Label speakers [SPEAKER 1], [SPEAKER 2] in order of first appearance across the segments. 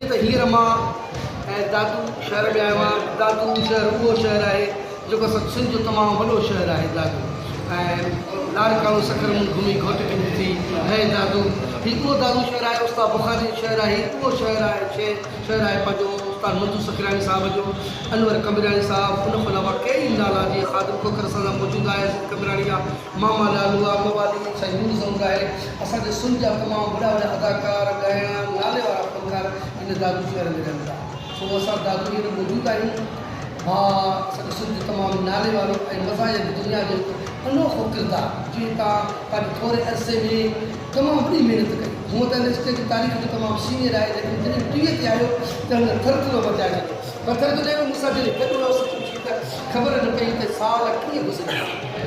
[SPEAKER 1] ته هينئر مان دادو شهر ۾ آيو آهيان. دادو شهر اهو شهر آهي جيڪو اسان سنڌ جو تمام وڏو شهر آهي. دادو ۽ لاڙڪاڻو سکر مون گهمي گهوٽ ڪن ٿي هي دادو. هي اهو دادو شهر آهي استاد بخاري جو شهر آهي. هي اهو شهر آهي شهر آهي پنهنجو استاد منظور سکراڻي صاحب جو، انور قمبراڻي صاحب ان کان علاوه ڪيئي نالا جيئن خادم کوکر اسان سان موجود آهي، عزيز قمبراڻي آ، ماما لالو آ، موالي سائين نور زئور آهي. اسان جي سنڌ جا تمام وڏا وڏا اداڪار، ڳائڻا، نالي وارا فنڪار هن دادو شهر ۾ رهن ٿا. سو اسان دادو هينئر موجود آهيون. ڀاء اسان جي سنڌ جو تمام نالي وارو ۽ مزاحيه جي دنيا جو هڪ انوکو ڪردار جنهن تان پنهنجي ٿوري عرصي ۾ تمام وڏي محنت ڪئي. هونء ته هن اسٽيج جي تاريخ جو تمام سينيئر آهي ليڪن جڏهن ٽي وي تي آيو ته هن ٿرٿلو مچائي ڇڏيو. پٿر دنيا ۾ مون سان جڏهن گڏ هيو سچ پڇين ته خبر نه پئي ته سال ڪيئن گذري ويا.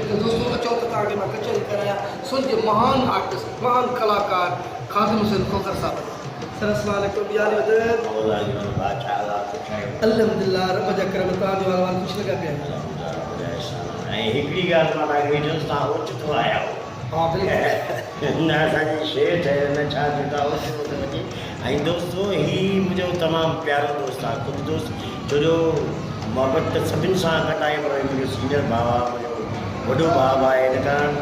[SPEAKER 1] ته دوستو اچو ته توهان کي مان ڪچهري ڪرايان سنڌ جي مهان آرٽسٽ مهان ڪلاڪار خادم حسين کوکر صاحب سان. سر اسلام عليڪم يا علي مدد.
[SPEAKER 2] مولا علي مدد ڀاء ڇا حال آ خوش آهيو.
[SPEAKER 1] الحمدلله رب جا ڪرم توهان جو حال احوال خوش لڳا پيا آهيون.
[SPEAKER 2] الحمدلله رب جا احسان ۽ هڪڙي ڳالهه مان توهان کي ويٺو هوس توهان اوچتو آيا هو.
[SPEAKER 1] ها بلڪل.
[SPEAKER 2] نه اسان جي شيء ٺهيل نه ڇا ٿيو توهان اوچتو ٿو وڃي ۽ دوستو هي منهنجو تمام پيارو دوست آ ڪجهه دوست ڇو جو محبت ته سڀن سان ڪندا آهيون پر هي منهنجو سينئر ڀاء آ منهنجو وڏو ڀاء به آهي ان ڪارڻ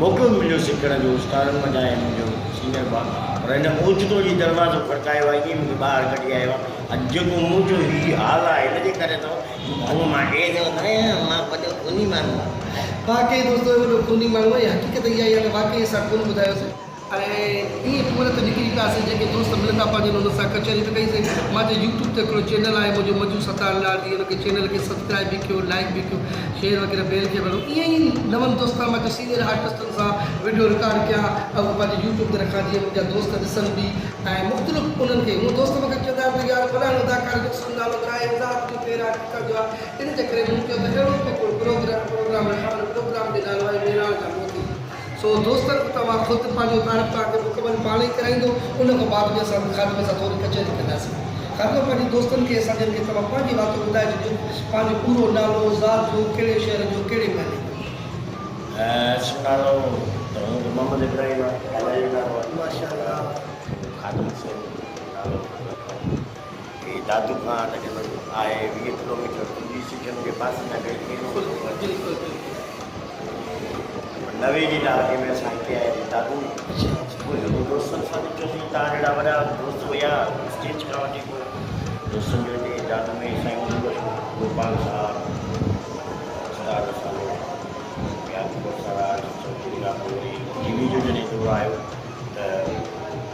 [SPEAKER 2] موقعو به مليو سکڻ جو استادن منجهان آهي منهنجو سينئر ڀاء پر هن اوچتو جي دروازو کڙڪايو آهي ائين مونکي ٻاهر ڪڍي آيو آ اڄ جيڪو منهنجو هي حال آهي هن جي ڪري اٿو هونء مان ايڏو نه آهيان مان وڏو خوني ماڻهو آهيان.
[SPEAKER 1] واقعي دوستو هي وڏو خوني ماڻهو آهي حقيقت اها ئي آهي ته واقعي اسان ڪونه ٻڌايوسين ۽ ائين پورت نڪري پياسين جيڪي دوست ملندا پنهنجن انهن سان ڪچهري به ڪئي سين مان چيو يوٽيوب تي هڪڙو چينل آهي منهنجو مجو ستار لاڙ جي ان کي چينل کي سبسڪرائب به ڪيو لائيڪ به ڪيو شيئر وغيره بيل کي ڀرو ائين ئي نون دوستن مان چيو سينئر آرٽسٽن سان وڊيو رڪارڊ ڪيان ۽ اهو پنهنجي يوٽيوب تي رکان جيئن منهنجا دوست ڏسن به ۽ مختلف انهن کي هونء دوست مونکي چوندا آهن ته يار فلاڻو اداڪار جو اصل نالو ڇا آهي ذات جو ڪير آهي ڪٿان جو آهي ان جي ڪري مون چيو ته اهڙو ڪو هڪڙو پروگرام پروگرام رکان ان پروگرام جو نالو آهي ميراڻ جا موتي سو دوستن توهان خود پنهنجو تعارف توهان کي مڪمل پاڻ ئي ڪرائيندو ان کان بعد ۾ اسان به خادم سان ٿوري ڪچهري ڪنداسين خادم پنهنجي دوستن کي اسان جن کي توهان پنهنجي واتون ٻڌائي ڇڏيو پنهنجو پورو نالو ذات جو ڪهڙي شهر جو ڪهڙي محلي جو.
[SPEAKER 2] اصل نالو ته هونء ته محمد ابراهيم آهي ڏاڏا جو نالو آهي.
[SPEAKER 1] ماشاءالله.
[SPEAKER 2] خادم حسين نالو رکيو. هي دادو کان تقريبن آهي 20 ڪلوميٽر پوليس اسٽيشن جي پاسي کان گهڙي ٿيندو.
[SPEAKER 1] بلڪل بلڪل.
[SPEAKER 2] 90 جي ڏهاڪي ۾ اسان هتي آياسين دادو ۾. پوء هڪ دوستن سان ڏٺوسين توهان جهڙا وڏا دوست هيا اسٽيج کان وٺي پوء دوستن جو هتي دادو ۾ سائين محمد بخش گوپانگ صاحب استاد اسان جو ٻيا به کوڙ سارا آرٽسٽ ان کان پوء وري ٽي وي جو جڏهن دور آيو ته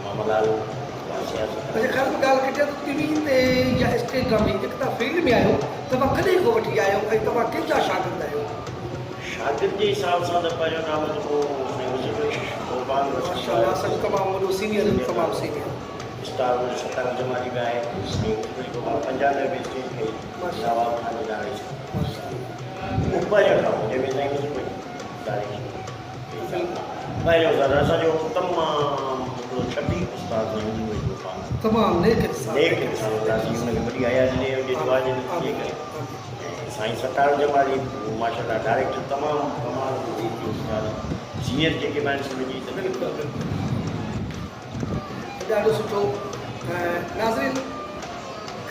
[SPEAKER 2] ماما لال سياست.
[SPEAKER 1] اڇا خالد ڳالهه ڪجي ته ٽي وي تي يا اسٽيج ڊرامي جيڪي توهان فيلڊ ۾ آهيو توهان ڪڏهن کان وٺي آيا آهيو ۽ توهان ڪنهن جا شاگرد آهيو؟
[SPEAKER 2] شاگرد جي حساب سان ته پنهنجو نالو ته پوء سائين حسين بخش گوپانگ رسول
[SPEAKER 1] ماشاء الله اسان جو تمام وڏو سينيئر تمام سينيئر.
[SPEAKER 2] استاد ستار جمالي به آهي سائين حسين بخش گوپانگ 95 ۾ اسٽيج ڪئي نواب خان جي نالي سان.
[SPEAKER 1] ماشاء الله.
[SPEAKER 2] اهو پهريون ڊرامو جنهن ۾ سائين حسين بخش ڊائريڪشن ڪئي. پهريون استاد اسان جو تمام هڪڙو شفيق استاد سائين حسين بخش گوپانگ.
[SPEAKER 1] تمام نيڪ انسان.
[SPEAKER 2] نيڪ انسان الله سائين ان کي وڏي حياتي ڏي ان جي دعا جي نتيجي ڪري سائين ستار جمالي ماشاء الله ڊائريڪٽر تمام ڪمال جو ٿي استاد سينئر جيڪي به آهن سڀ جي ته
[SPEAKER 1] بلڪل بلڪل ڏاڍو سٺو ناظرين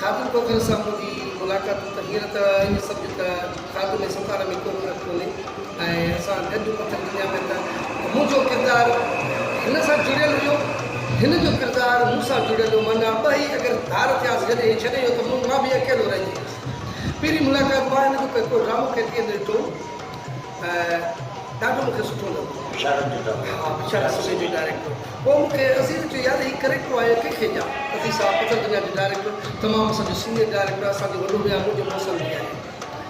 [SPEAKER 1] خادم کوکر سان منهنجي ملاقات ته هينئر ته ائين سمجهه ته خادم ۽ ستار ۾ ڪو فرق ڪونهي ۽ اسان گڏ پٿر دنيا ۾ ته منهنجو ڪردار هن سان جڙيل هيو هن جو ڪردار مون سان جڙيل هيو معنيٰ ٻئي اگر ڌار ٿياسين جڏهن هي ڇڏي ويو ته مون مان به اڪيلو رهجي ويس پهرين ملاقات مان هن جو ڪو ڊرامو ڪي ٽي اين تي ڏٺو ڏاڍو مون کي سٺو لڳو.
[SPEAKER 2] بشارت جو ڊرامو.
[SPEAKER 1] ها بشارت سمي جو ڊائريڪٽر. پوء مون کي عزيز چيو يار هي ڪريڪٽر آيو ڪنهن کي ڏيان. عزيز صاحب پٿر دنيا جو ڊائريڪٽر تمام اسان جو سينيئر ڊائريڪٽر آهي اسان جو وڏو به آهي منهنجو محسن به آهي.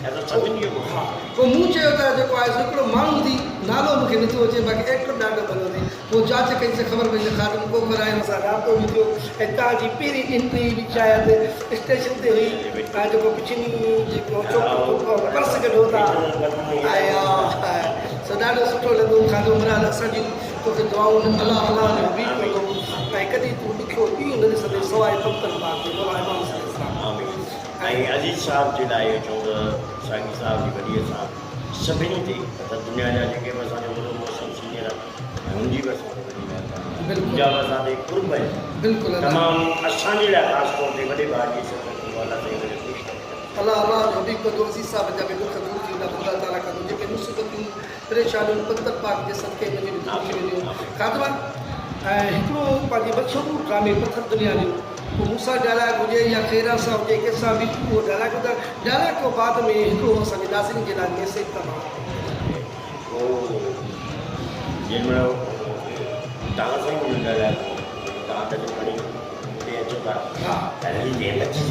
[SPEAKER 1] ها پوء مون چيو ته جيڪو آهي سو هڪڙو ماڻهو ٿي نالو مون کي نٿو اچي باقي ايڪٽر ڏاڍو ڀلو ٿي. پوء جاچ ڪئي سي خبر پئي ته خادم کوکر آهي ان سان رابطو به ٿيو ۽ تان جي پهرين انٽري به شايد اسٽيشن تي هئي تان جيڪو پڇني جيڪو ڇوڪرو پرس ڪڍيو ٿا آيا سو ڏاڍو سٺو لڳو خادم بھرحال اسان جون توکي دعائون الله الله جو حبيب ڪندو ۽ ڪڏهن تون ڏکيو ڏينهن نه ڏسندين سواء پنپن پاڪ جي مولا امام حسين عليه السلام.
[SPEAKER 2] آمين ۽ عزيز صاحب جي لاء اهو چئون ته ساقي صاحب جي وڏي اسان سڀني تي مطلب دنيا جا جيڪي به اسان جو وڏو محسن سينئر آهن ۽ ان جي به اسان تي وڏي مهرباني آهي.
[SPEAKER 1] بلڪل.
[SPEAKER 2] جا به اسان تي قرب آهن.
[SPEAKER 1] بلڪل ادا.
[SPEAKER 2] تمام اسان جي لاء خاص طور تي وڏي ڀاء جي حيثيت رکندو آهي الله سائين ان کي خوش رکي.
[SPEAKER 1] الله الله جو حبيب ڪندو عزيز صاحب جا به ڏک دور ٿيندا خدا تعالي ڪندو جيڪي مصيبتون پريشانيون پتر پاڪ جي صدقي ۾ جي به دور ٿي وينديون خاتمه ۽ هڪڙو پنهنجي مشهور ڊرامي پٿر دنيا جو پوء مون سان ڊائلاگ هجي يا خيرا سان هجي ڪنهن سان به اهو ڊائلاگ ٻڌايو ڊائلاگ کان بعد ۾ هڪڙو اسان جي ناظرين جي لاء ميسيج تمام
[SPEAKER 2] پوء جنهن مهل توهان سان ئي منهنجو ڳالهائڻ ٿيو توهان تڏهن کڻي هتي اچو ٿا ته هلي چئي اچ جي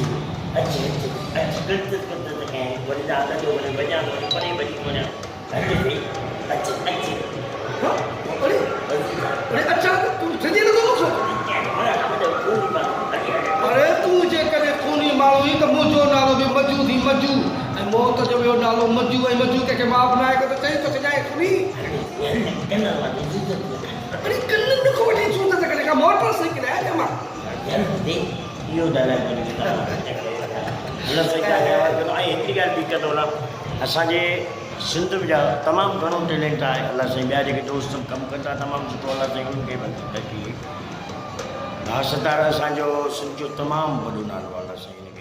[SPEAKER 2] اچ اچ اچ ڪرت ڪرت ته ڪنهن وري توهان ڪڍيو وري وڃان ته وري پري ڀڄي ٿو وڃان اچ سهي اچ اچ
[SPEAKER 1] اڙي اڙي اچان ته تون ڊڄين نٿو مون کان اڙي تون جيڪڏهن خوني ماڻهو هئين ته منهنجو نالو به مجو ٿي مجو ۽ موت جو ٻيو نالو مجو ۽ مجو ڪنهن کي معاف ناهي ڪندو چئي ٿو ڇڏيانء خوني اڙي ڪنن کان وٺي چون ته ڪڏهن ڪا موٽر سائيڪل آهي ڇا مان
[SPEAKER 2] اسان جي سنڌ جا تمام گهڻو ٽيلنٽ آهي الله سائين ٻيا جيڪي دوست به ڪم ڪن ٿا تمام سٺو الله سائين انهن کي به ترقي ڏي ڀاء ستار اسان جو سنڌ جو تمام وڏو نالو آهي الله سائين.